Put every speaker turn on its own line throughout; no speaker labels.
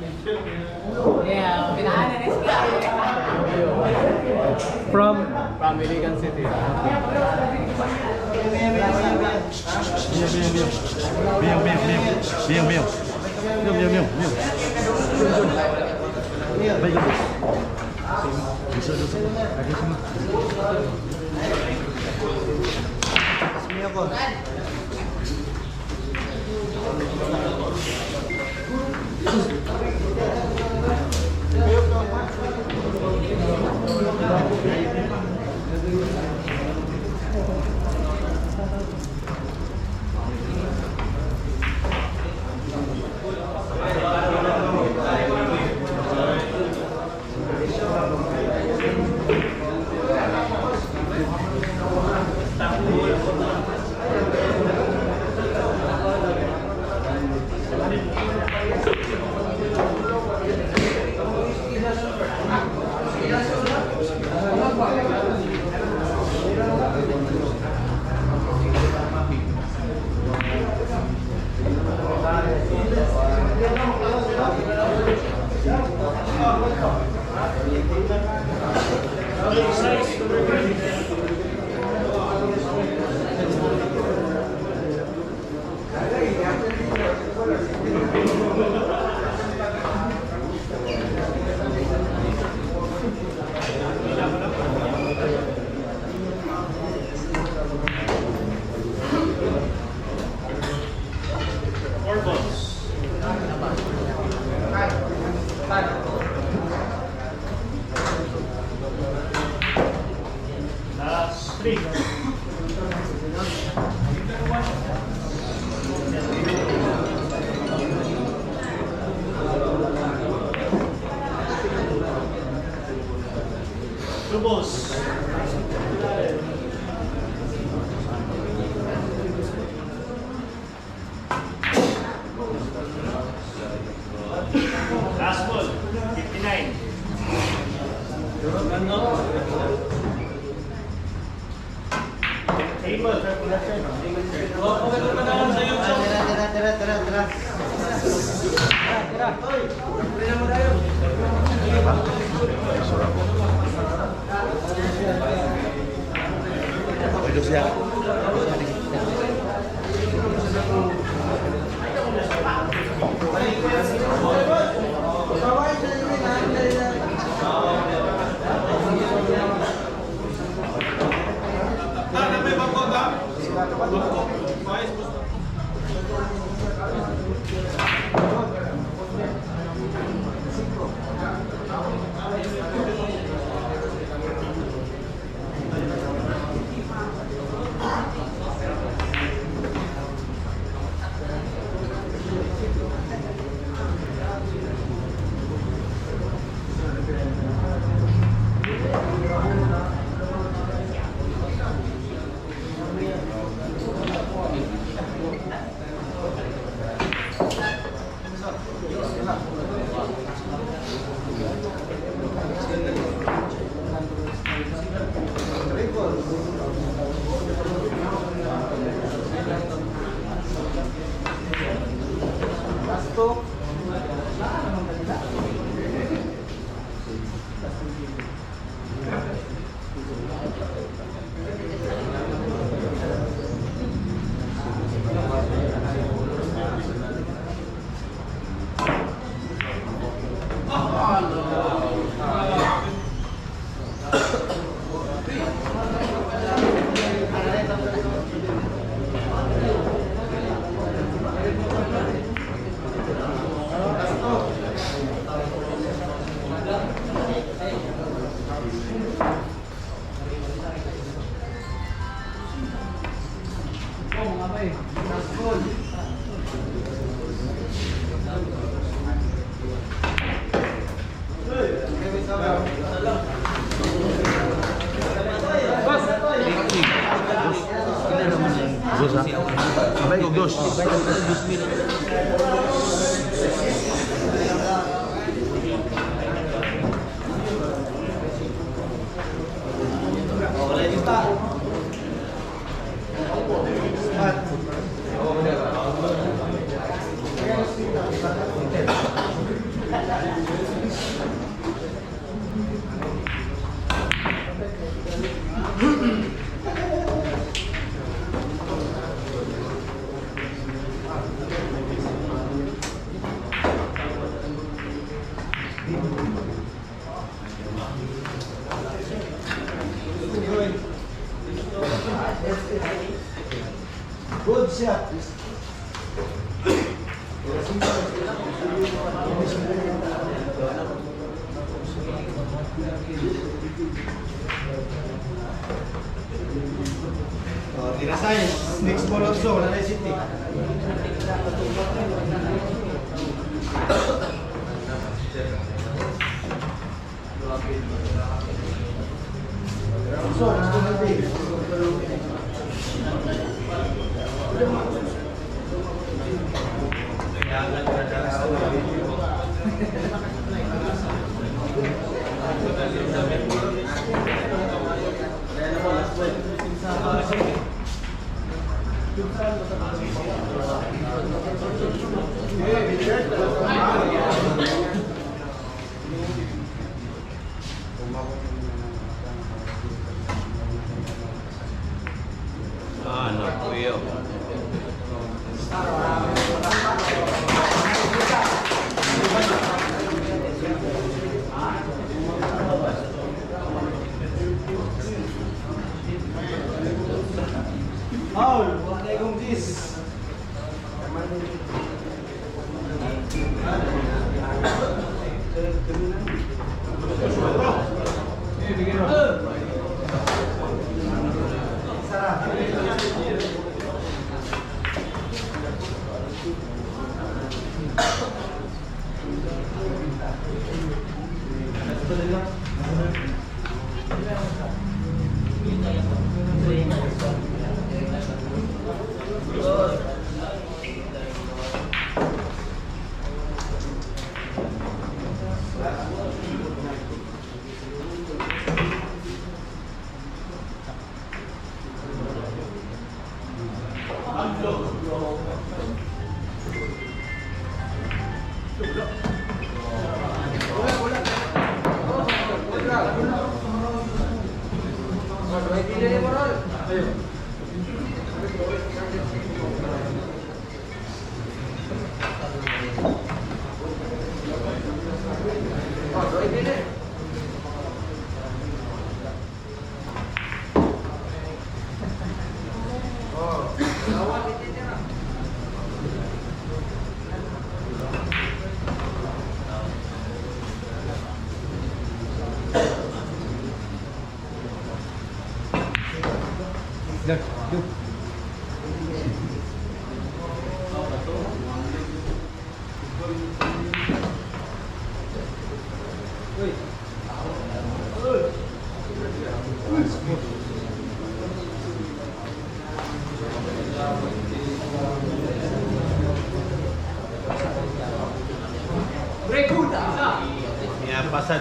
Yeah, pinaanan na siya.
From?
From Iligan City.
没有没有没有没有没有没有没有没有没有没有，没事没事，还可以吗？
Four balls. Last three. Two balls. Last ball, 59. Table.
Tira, tira, tira, tira.
Itu siya. Dos ha? Abay kog dos.
Good shot. Oh, tira size. Next ball also, wala na yung city. Also, next ball natin.
Ah, no, kuyo.
Foul, wala na yung this.
Yeah, pasad.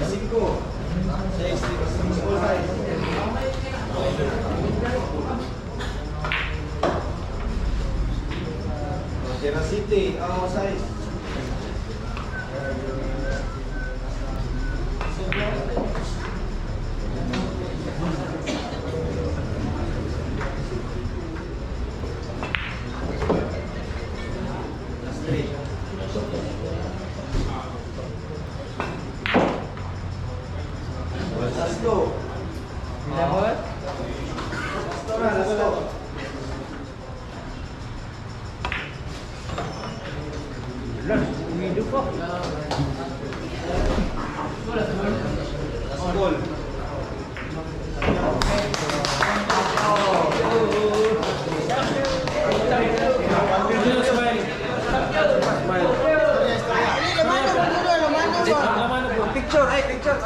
Cinco. Seis, six, ball size. Tira City, oh, size. Last three. Last two. Last two na, last two. Last ball. Picture, ay, picture.